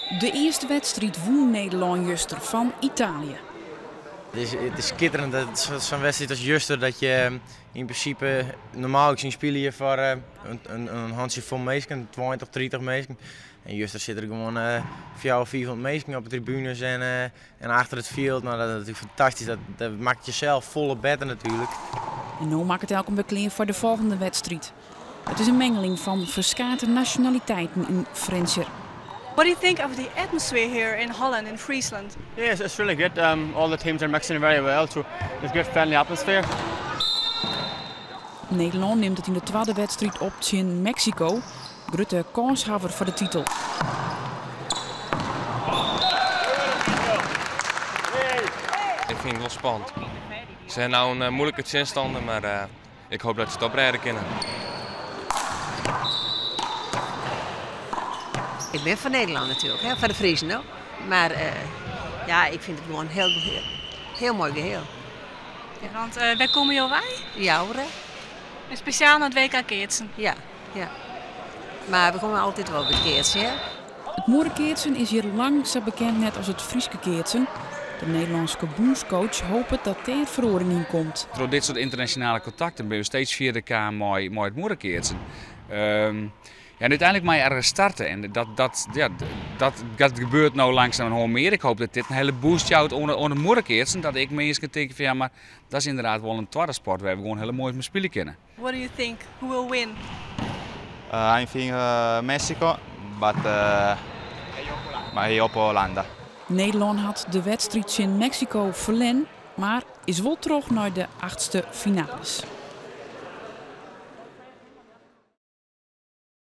De earste wedstriid wûn Nederlân juster fan Italië. It is skitterend dat sa'n wedstriid as juster dat je yn prinsipe normaal gezien spylje je foar in hantsjefol minsken, 20, 30 minsken. En juster sitte der gewoan fjouwer, 500 minsken op de tribunes en achter it fjild. No, dat is natuerlik fantastysk. Dat makket jesels folle better natuerlik. En no makket elk him wer klear foar de folgjende wedstriid. It is in mengeling fan ferskate nasjonaliteiten yn Frjentsjer. What do you think of the atmosphere here in Holland, in Friesland? Yeah, it's really good. All the teams are mixing very well, so it's a good friendly atmosphere. Nederlân nimt it yn de twadde wedstriid op tsjin Meksiko, grutte kânshawwer foar de titel. Ik fyn it wol spannend. Se ha no in muoilike tsjinstanner, mar ik hoopje dat se it oprêde kinne. Ik bin foar Nederlân natuerlik, hè, foar de Friezen no. Mar ja, ik fyn it gewoan hiel, hiel moai geheel. Ja. Want wêr komme jo wei? Joure. En spesjaal nei it WK keatsen? Ja, ja. Mar we komme altyd wol by it keatsen, hear. It muorrekeatsen is hjir lang sa bekend net as it Fryske keatsen. De Nederlânske bûnscoach hopet dat dêr feroaring yn komt. Troch dit soart ynternasjonale kontakten binne we steeds fierder kaam mei it muorrekeatsen. Ja, en úteinlik moatte je ergens starte en dat, ja, dat gebeurt no langsumerhân mear. Ik hoopje dat dit in hiele boost jout oan it muorrekeatsen. Dat ek minsken tinke fan ja, mar dat is ynderdaad wol in twadde sport wêr't we gewoan hiele moai mei spylje kinne. What do you think? Who will win? I think Mexico, but I hope Hollanda. Nederlân hat de wedstriid tsjin Meksiko ferlern, mar is wol troch nei de achtste finales.